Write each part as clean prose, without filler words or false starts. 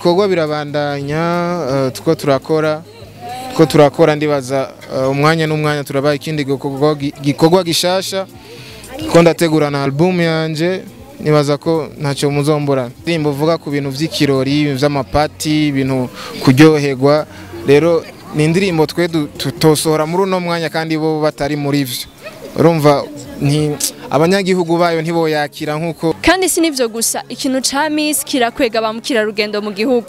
Ibikorwa birabandanya, tuko turakora. Ndibaza umwanya n'umwanya turabaye ikindi gikorwa gishasha, ko ndategura na album yanje. Nibaza ko ntacyo muzomborana. Indirimbo uvuga ku bintu vy'ikirori, ibintu vy'amapati, ibintu kuryoherwa. Rero ni indirimbo twe tutosohora muri uno mwanya kandi bo batari muri vyo. Urumva nti abanyagihugu bayo ntiboyakira nkuko. Kandi si nivyo gusa, ikintu ca Miss kirakwega ba mukerarugendo mu gihugu.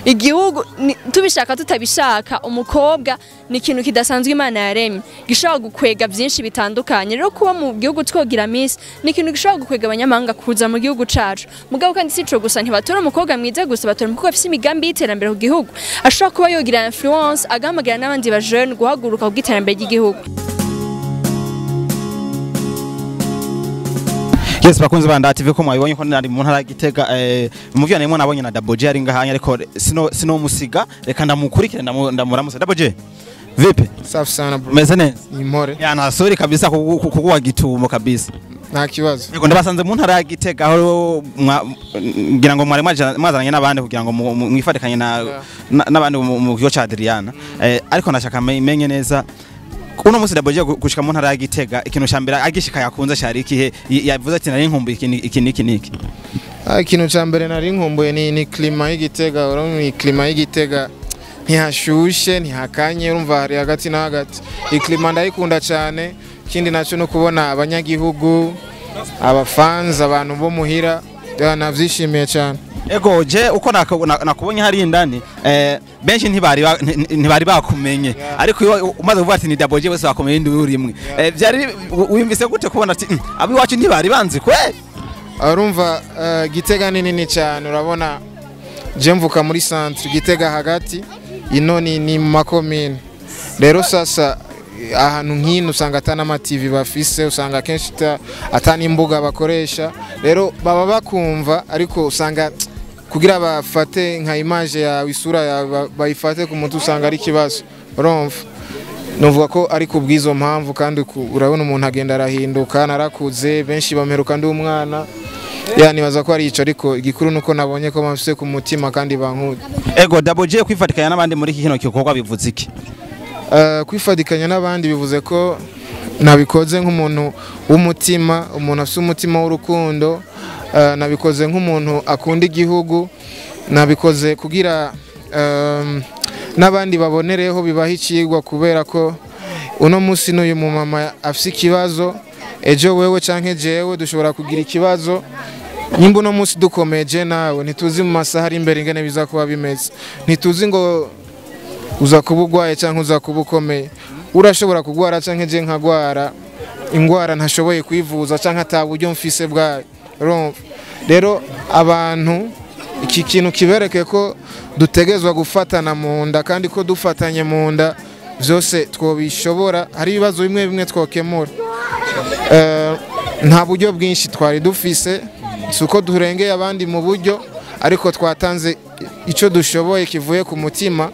Igihugu tubishaka tutabishaka, umukobwa ni ikintu kidasanzwe Imana yaremye gishobora gukwega byinshi bitandukanye. Rero kuba mu gihugu twogira Miss ni ikintu gishobora gukwega abanyamahanga kuza mu gihugu cacu. Mugabo kandi si ico gusa, ntibatora umukobwa mwiza gusa, batora umukobwa afise imigambi y'iterambere ku gihugu, ashobora kuba yogira influence, agahamagara n'abandi ba jeune guhaguruka ku iterambere ry'igihugu. Yes, bakunzi ba Ndaha TV, ko mwabibonye ko nari mu ntara ya Gitega, mu vyo narimo nabonye na Double J ari ngahanya, ariko sino musiga, reka ndamukurikire, ndamuramutse. Double J, vipi? Safi sana, bro. Meze neza? Impore. Ya na sorry kabisa kukuwa gitumo kabisa. Nta kibazo. Yego, ndabasanze mu ntara ya Gitega aho ngira ngo mwari mwazananye n'abandi kugira ngo mwifatikanye n'abandi mu kigo ca Adriana. Ariko nashaka menye neza uno munsi Double J gushika mu ntara ya Gitega, ikintu ca mbere agishika yakunze cari ikihe? Yavuze ati: "Nari nkumbuye iki iki niki niki." Ikintu ca mbere nari nkumbuye ni climat y'Igitega. Urabona ni climat y'Igitega, ntihashushe, ntihakanye, urumva hari hagati na hagati. Iyi climat ndayikunda cyane. Ikindi nacyo no kubona abanyagihugu, abafanzi, abantu bo muhira, ya, navyishimiye cyane. Ego je uko nakubonye hari indani, benshi ntibari bakumenye, ariko iyo umaze kuvuga ati ni Double J, bose bakumenye ndi urimwe. Byari wiyumvise gute kubona ati: Abiwacu ntibari banzi kwe"? Urumva Gitega ni nini cyane. Urabona je mvuka muri centre Gitega hagati, ino ni mu makomine. Rero sasa ahantu nk'ino usanga ata n'ama TV bafise, usanga kenshi ata n'imbuga bakoresha. Rero baba bakumva, ariko usanga kugira bafate nka image yawe, isura yawe, bayifate ku mutwe, usanga ari ikibazo. Urumva nuvuga ko ari ku bw'izo mpamvu. Kandi urabona umuntu agenda arahinduka, narakuze, benshi bameruka ndi umwana. Ya, nibaza ko ari ico, ariko igikuru nuko nabonye ko bamfise ku mutima kandi bankunda. Ego, Double J, kwifatikanya n'abandi muri kino gikorwa bivuze iki? Kwifatikanya n'abandi bivuze ko nabikoze nk'umuntu w'umutima, umuntu afite umutima w'urukundo. Nabikoze nk'umuntu akunda igihugu, nabikoze kugira n'abandi babonereho, bibaha icigwa, kubera ko uno munsi n'uyu mumama afise ikibazo, ejo wewe canke jewe dushobora kugira ikibazo. Nimba uno munsi dukomeje nawe, ntituzi mu masaha ari imbere ingene biza kuba bimeze. Ntituzi ngo uza kuba urwaye cyangwa uza kuba ukomeye. Urashobora kugwara cyangwa je nkagwara ingwara ntashoboye kwivuza cyangwa ata buryo mfise bwayo. Urumva rero abantu iki kintu kibereke ko dutegezwa gufatana mu nda, kandi ko dufatanye mu nda byose twobishobora. Hari ibibazo bimwe bimwe twokemura. Nta buryo bwinshi twari dufise, si uko durengeye abandi mu buryo, ariko twatanze icyo dushoboye kivuye ku mutima.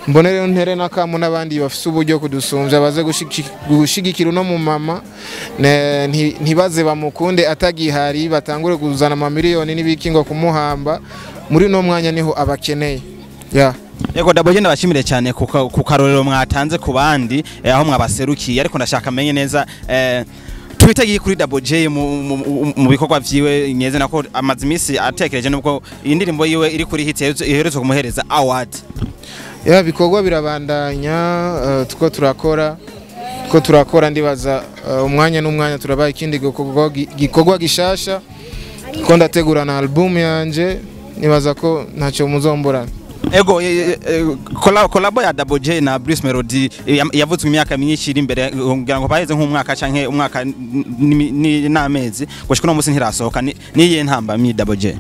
Mbone rero ntere n'akamu n'abandi bafise uburyo kudusumbya baze gushigikira uno mumama, ntibaze bamukunde atagihari, batangure kuzana amamiliyoni n'ibiki ngo kumuhamba. Muri uno mwanya niho abakeneye, ya. Yego, Double J, ndabashimire cyane ku karorero mwatanze ku bandi, aho mwabaserukiye. Ariko ndashaka menye neza twitegiye kuri Double J mu bikorwa vyiwe nyeze nako amaze iminsi atekereje, nubwo iyi ndirimbo yiwe iri kuri hit iherutse kumuhereza award. Ya, bikorwa birabandanya, tuko turakora. Ndibaza umwanya n'umwanya turabaye ikindi gikorwa gishasha, ko ndategura na album yanje. Nibaza ko ntacyo muzomborana. Ego, collabo ya Double J na Bruce Melody yavutswe imyaka myinshi iri imbere, ngira ngo baheze nk'umwaka canke umwaka n'amezi, gushika uno munsi ntirasohoka. Niyihe ntambamyi, Double J?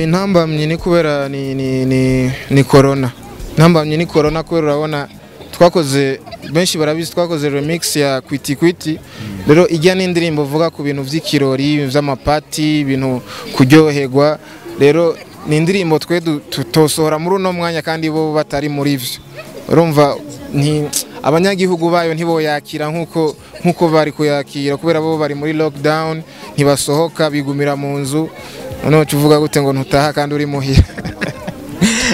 Intambamyi ni kubera ni corona. Intambamyi ni corona, kubera urabona twakoze, benshi barabizi, twakoze remix ya Kwiti Kwiti. Rero ijya n'indirimbo uvuga ku bintu vy'ikirori, ibintu vy'amapati, ibintu kuryoherwa. Rero ni indirimbo twe tutosohora muri uno mwanya kandi bo batari muri vyo. Urumva nti abanyagihugu bayo ntiboyakira nkuko bari kuyakira, kubera bo bari muri lockdown, ntibasohoka, bigumira mu nzu. Noneho tuvuga gute ngo ntutaha kandi uri muhira?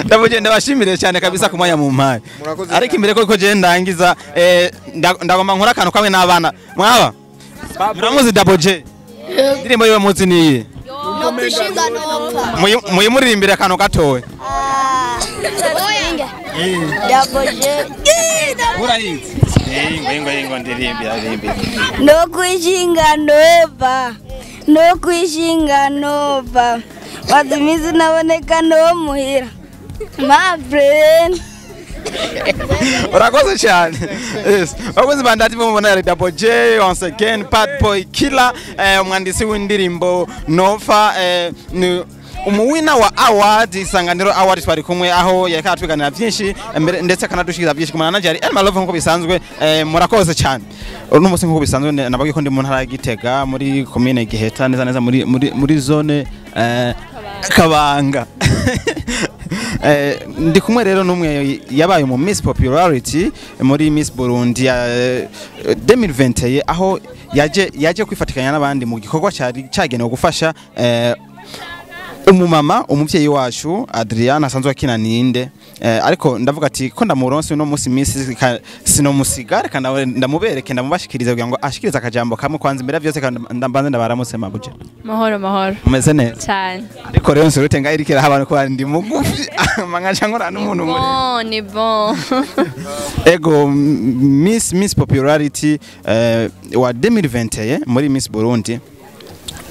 Ndabuje ndabashimire cyane kabisa ku mwanya mu mpaye. Murakoze Ariko cyane. imbere ko je ndangiza, ndagomba nkora akantu kamwe n'abana. Mwaba muramuzi Double J? Indirimbo yiwe muzi niyi? No kwishinga nopfa. Muyimuririmbire akantu gatoya. Double J. Urayizi? Ingo ingo ingo, ndirimbira ndirimbira. No kwishinga nova. No kwishinga nova. Maze naboneka no muhira. My friend. Urakoze cyane. Yes, bakozi bandati mubona yari Double J once again, Bad Boy Killer, umwanditsi w'indirimbo Nova, ni umuwina wa award Isanganiro Award. Twari kumwe aho yareka atwiganira byinshi, ndetse akanadushikiriza byinshi kumana na Jerry Elma Love nkuko bisanzwe. Murakoze cyane. Uno munsi nkuko bisanzwe nababwiye ko ndi mu ntara ya Gitega, muri commune Giheta, neza neza muri zone Kabanga. Ndi kumwe rero n'umwe yabaye mu Miss Popularity muri Miss Burundi ya 2021, aho yaje kwifatikanya n'abandi mu gikorwa cyari cyagenewe gufasha umumama, umuvyeyi wacu Adriana asanzwe akina ninde. Ariko ndavuga ati ko ndamuronse uno munsi Miss sinomusiga, reka ndamubereke, ndamubashikirize kugira ngo ashikirize akajambo kamwe kwanza. Imbere ya byose kandi ndambanze ndabaramutse, mabuje. Mahoro mahoro. Umeze neza? Cyane. Ariko rero nsurute ngaho irikira abantu ko ndi mugufi mangaca nkora n'umuntu muri Bon, ni bon. Ego, Miss Popularity wa 2021 muri Miss Burundi,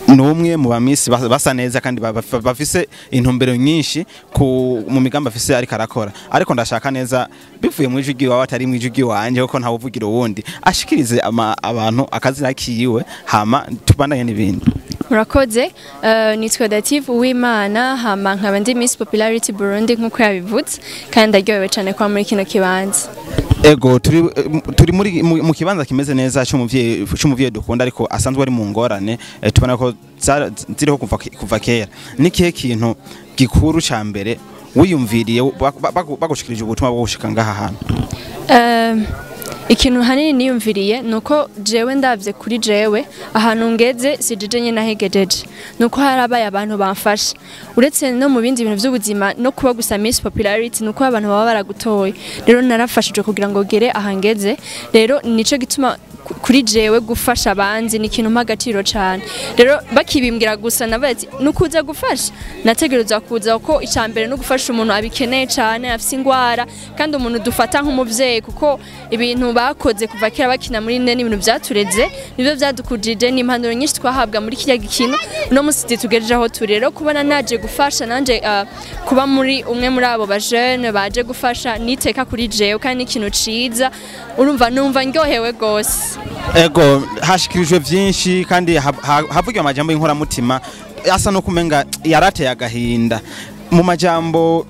ni umwe mu ba Miss basa neza kandi bafise intumbero nyinshi ku mu migambi afise ariko arakora. Ariko ndashaka neza bivuye mu ijwi ryiwawe, atari mu ijwi ryiwanje kuko ntawe uvugira uwundi, ashikirize abantu akazina kiwe, hama tubandanye n'ibindi. Murakoze. Nitwa Dative Uwimana, hama nkaba ndi Miss Popularity Burundi nk'uko yabivutse, kandi ndaryohewe cyane kuba muri kino kibanza. Ego, turi muri mu kibanza kimeze neza cy'umuvyeyi dukunda, ariko asanzwe ari mu ngorane, tubona ko ziriho kuva kera. Ni kihe kintu gikuru ca mbere wiyumviriye bagushikirije ubutumwa bwo gushika ngaha hantu? Ikintu hanini niyumviriye nuko jewe ndavye kuri jewe ahantu ngeze, si jeje nyene nahegejeje, nuko harabaye abantu bamfasha. Uretse no mu bindi bintu vy'ubuzima, no kuba gusa Miss Popularity nuko abantu baba baragutoye. Rero narafashije kugira ngo gere ahangeze. Rero nico gituma kuri jewe gufasha abandi ni ikintu mpa agaciro cane. Rero bakibimbwira gusa navuze ati nukuza gufasha, nategerezwa kuza, kuko icambere no gufasha umuntu abikeneye cane, afise ingwara, kandi umuntu dufata nk'umuvyeyi, kuko ibintu bakoze kuva kera bakina muri nne n'ibintu vyatureze, nibyo vyadukujije, ni impanuro nyinshi twahabwa muri kirya gikino uno munsi zitugejeje aho turi. Rero kubona naje gufasha nanje, kuba muri umwe muri abo bajene baje gufasha, niteka kuri jewe kandi ni ikintu ciza. Urumva numva ndyohewe gose. Ego, hashikirijwe byinshi kandi havugiwe amajambo y'inkoramutima asa no kumenga yarateye agahinda. Mu majambo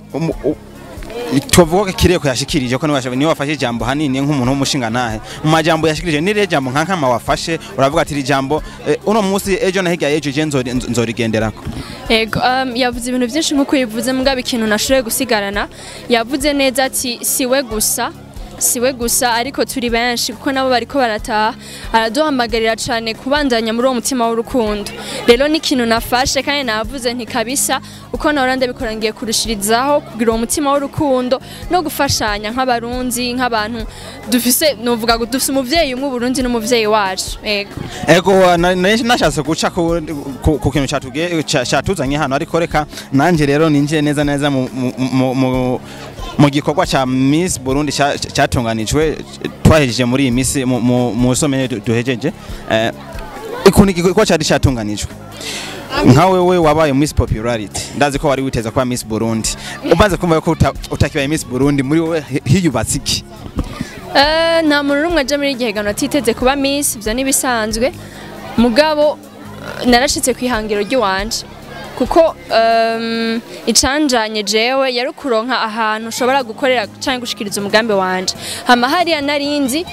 tuvuga ko kireko yashikirije ko niwe wafashe ijambo hanini nk'umuntu w'umushinga ntahe, mu majambo yashikirije ni jambo nka nkama wafashe uravuga ati iri jambo, uno munsi, ejo na hirya y'ejo je nzorigenderako? Ego, yavuze ibintu byinshi nk'uko yivuze, mugabo ikintu nashoboye gusigarana, yavuze neza ati siwe gusa, siwe gusa, ariko turi benshi kuko nabo bariko barataha. Araduhamagarira cyane kubandanya muri uwo mutima w'urukundo. Rero ni ikintu nafashe kandi navuze nti kabisa uko nahora ndabikora ngiye kurushirizaho kugira uwo mutima w'urukundo no gufashanya nk'abarundi, nk'abantu dufise, nuvuga ngo dufise umuvyeyi umwe, Burundi n'umuvyeyi wacu. Ego. Ego, nashatse guca ku kintu catuzanye hano, ariko reka nanje rero ninjiye neza neza mu gikorwa ca Miss Burundi catunganijwe, twahejeje muri iyi misi mu somene duhejeje. Ukuntu igikorwa cari catunganijwe, nka wewe wabaye Miss Popularity, ndazi ko wari witeza kuba Miss Burundi, umaze kumva ko utakibaye Miss Burundi, muri wowe hiyubatse iki? Nta muntu n'umwe aja muri iryo atiteze kuba Miss, ivyo n'ibisanzwe. Mugabo narashitse ku ihangiro ry'iwanje, kuko icanjanye jewe yari ukuronka ahantu ushobora gukorera canke gushikiriza umugambi wanje. Hama hariya narinzi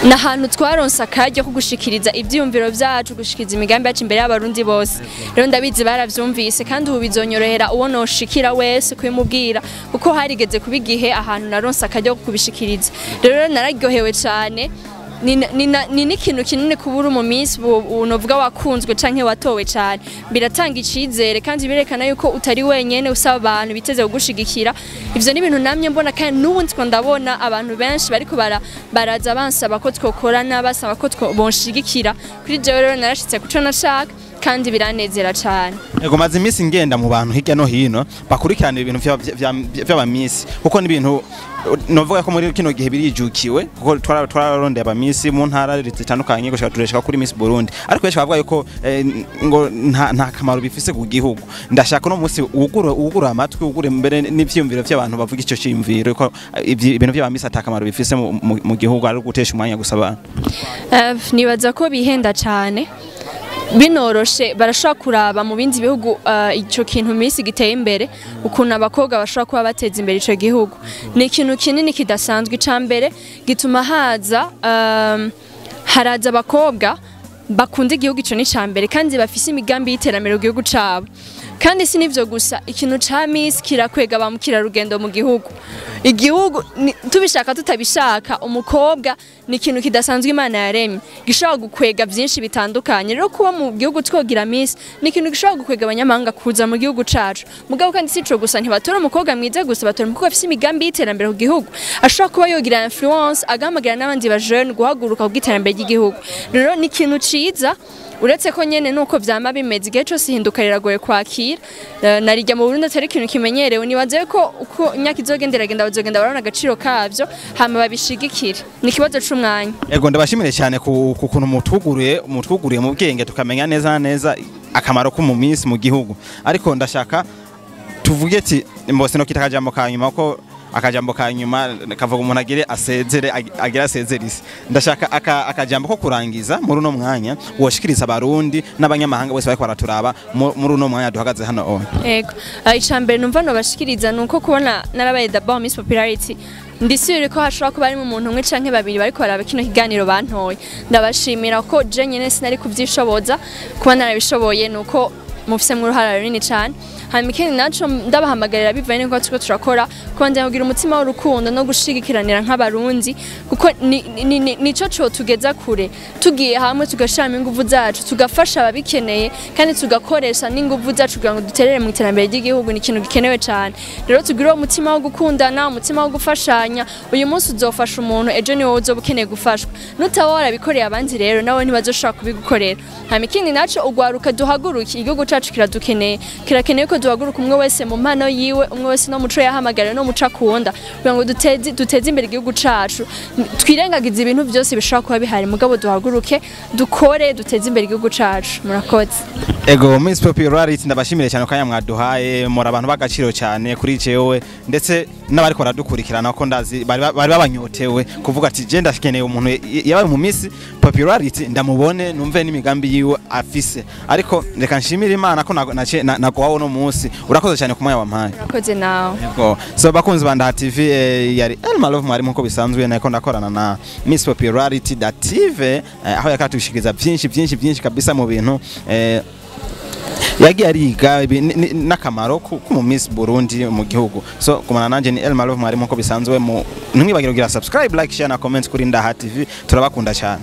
ni ahantu twaronse akaryo ko gushikiriza ivyiyumviro vyacu, gushikiriza imigambi yacu imbere y'abarundi bose. Rero ndabizi baravyumvise, kandi ubu bizonyorohera uwo noshikira wese kubimubwira, kuko harigeze kuba igihe ahantu naronse akaryo ko kubishikiriza. Rero nararyohewe cane. Ni n'ikintu kinini kubura mu minsi unovuga wakunzwe canke watowe cyane. Biratanga icizere kandi birekana yuko utari wenyene, usaba abantu biteze kugushigikira. Ivyo ni ibintu namye mbona, kandi n'ubu ndiko ndabona abantu benshi bariko baraza bansaba ko twokorana, basaba ko bonshigikira. Kuri jewe rero narashitse kuco nashaka kandi biranezera cyane. Ego, maze iminsi ngenda mu bantu hirya no hino bakurikirana ibintu vy'abamisi, kuko ni ibintu novuga ko muri kino gihe birijukiwe, kuko twararondeye abamisi mu ntara zitandukanye gushika tureshaka kuri Miss Burundi, ariko benshi bavuga yuko ngo nta kamaro bifise ku gihugu. Ndashaka no munsi wugure amatwi, wugure mbere n'ivyiyumviro vy'abantu bavuga ico ciyumviro ko ibintu vy'abamisi ata kamaro bifise mu gihugu, ari gutesha umwanya gusa abantu. Nibaza ko bihenda cyane. Binoroshe, barashobora kuraba mu bindi bihugu ico kintu misi giteye imbere, ukuntu abakobwa bashobora kuba bateza imbere ico gihugu. Ni ikintu kinini kidasanzwe. Ica mbere gituma haza haraza abakobwa bakunda igihugu, ico ni ica mbere, kandi bafise imigambi y'iterambere mu gihugu cabo. Kandi si nivyo gusa, ikintu ca Miss kirakwega ba mukerarugendo mu gihugu. Igihugu tubishaka tutabishaka, umukobwa ni ikintu kidasanzwe Imana yaremye gishobora gukwega byinshi bitandukanye. Rero kuba mu gihugu twogira Miss ni ikintu gishobora gukwega abanyamahanga kuza mu gihugu cacu. Mugabo kandi si ico gusa, ntibatora umukobwa mwiza gusa, batora umukobwa afise imigambi y'iterambere ku gihugu, ashobora kuba yogira influence, agahamagara n'abandi ba jeune guhaguruka ku bw'iterambere ry'igihugu. Rero ni ikintu ciza, uretse ko nyene nuko vyama bimeze, igihe cose ihinduka riragoye kwakira. Narijya mu Burundi atari ikintu kimenyerewe. Nibaze ko uko imyaka izogenda iragenda, bazogenda barabona agaciro kavyo, hama babishigikire. Ni ikibazo c'umwanya. Ego, ndabashimire cyane ku kuntu mutwuguriye mu bwenge, tukamenya neza na neza akamaro ko mu minsi mu gihugu. Ariko ndashaka tuvuge ati mbose no kita akajambo ka nyuma, ko akajambo ka nyuma kavuga umuntu agire asezere, agire asezere isi. Ndashaka akajambo ko kurangiza muri uno mwanya woshikiriza abarundi n'abanyamahanga bose bariko baraturaba muri uno mwanya duhagaze hano oya. Ego. Icambere numva nobashikiriza nuko kubona narabaye d'abord Miss Popularity. Ndisubire ko hashobora kuba harimo umuntu umwe canke babiri bariko baraba kino kiganiro bantoye. Ndabashimira ko je nyene sinari kuvyishoboza, kuba narabishoboye nuko mufisemo uruhara runini cane. Hanyuma ikindi naco, ndabahamagarira bivanye n'uko turiko turakora, kubandanya kugira umutima w'urukundo no gushigikiranira nk'abarundi, kuko nico cotugeza kure. Tugiye hamwe, tugashiramo inguvu zacu, tugafasha ababikeneye, kandi tugakoresha n'inguvu zacu kugira ngo duterere mu iterambere ry'igihugu, ni ikintu gikenewe cane. Rero tugire uwo mutima wo gukundana, umutima wo gufashanya. Uyu munsi uzofasha umuntu, ejo ni wowe uzoba ukeneye gufashwa. Nutaba warabikoreye abandi rero, nawe ntibazoshobora kubigukorera. Hanyuma ikindi naco, ugwaruka, duhaguruke. Igihugu cacu kiradukeneye, kirakeneye ko duhaguruka, umwe wese mu mpano yiwe, umwe wese no muco yahamagariwe no muco akunda, kugira ngo duteze imbere igihugu cacu. Twirengagize ibintu byose bishobora kuba bihari, mugabo duhaguruke, dukore, duteze imbere igihugu cacu. Murakoze. Ego, Miss Popularity, ndabashimire cyane kanya mwaduhaye. Muri abantu b'agaciro cyane kuri jewe ndetse n'abariko baradukurikirana, ko ndazi bari babanyotewe kuvuga ati je ndakeneye umuntu yabaye mu Miss Popularity, ndamubone, numve n'imigambi yiwe afise. Ariko reka nshimire Imana ko naguhawe no munsi. Urakoze cyane ku mwanya wampaye. Murakoze nawe. Yego. So bakunzi ba Ndaha TV, yari Elma Love mwari nkuko bisanzwe, nako ndakorana na Miss Popularity Dative, aho yakatushikiriza byinshi byinshi byinshi kabisa mu bintu yagiye ariga n'akamaro ku mu Miss Burundi mu gihugu. So kumana nanje ni Elma Love mwari nkuko bisanzwe, mu ntimwibagire kugira subscribe, like, share na comment kuri Ndaha TV. Turabakunda cyane.